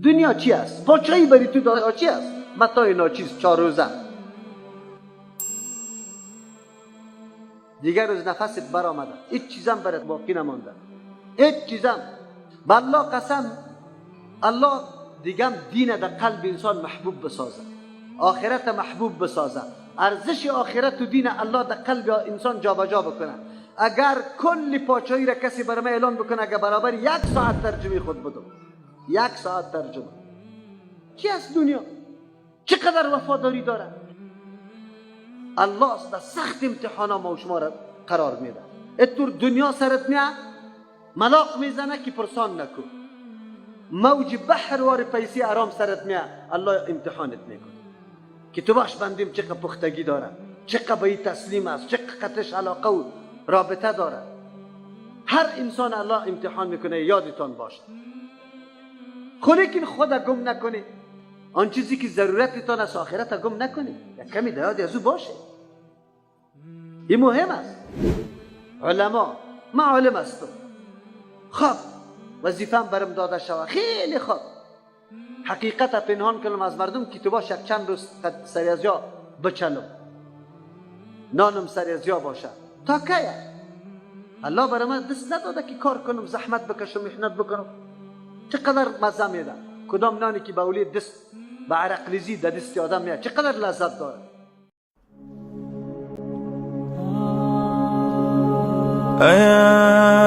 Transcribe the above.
دنیا چی است؟ پاچایی بری تو داره چی است؟ متاع ناچیز 4 روزه. دیگر روز نفست برآمده، هیچ چیزم برات باقی نمانده، هیچ چیزم. به الله قسم، الله دیگم دین در قلب انسان محبوب بسازه، آخرت محبوب بسازه، ارزش آخرت و دین الله در قلب انسان جابجا بکنه. اگر کل پاچایی را کسی برای من اعلان بکنه، اگر برابر 1 ساعت ترجمه خود بدم، 1 ساعت ترجمه، چی است دنیا؟ چقدر وفاداری داره؟ الله در سخت امتحان ما و شما را قرار میده. اتور دنیا سرت میاد ملاق میزنه که پرسان نکن، موج بحر وار پیسی آرام سرت میاد، الله امتحانت میکنه که تو باش بندیم چقدر پختگی داره، چقدر به تسلیم است، چقدر قطش علاقه و رابطه داره. هر انسان الله امتحان میکنه، یادتان باشه. لیکن خود گم نکنی، آن چیزی که ضرورتتان است آخرت گم نکنی، یک کمی در یاد از او باشه، این مهم است. علما، من عالم هستم، خب وظیفه‌ام برم داده شوه، خیلی خوب حقیقت پنهان کنم از مردم که تو باش یک چند روز سری از جا بچلم، نانم سری از جا باشه تا کیه؟ الله برای من دست نداده که کار کنم، زحمت بکشم، محنت بکنم. چقدر مزه میده کدام نانی که به اولی دست به عرق ریزی در دست آدم میاد، چقدر لذت داره. أيا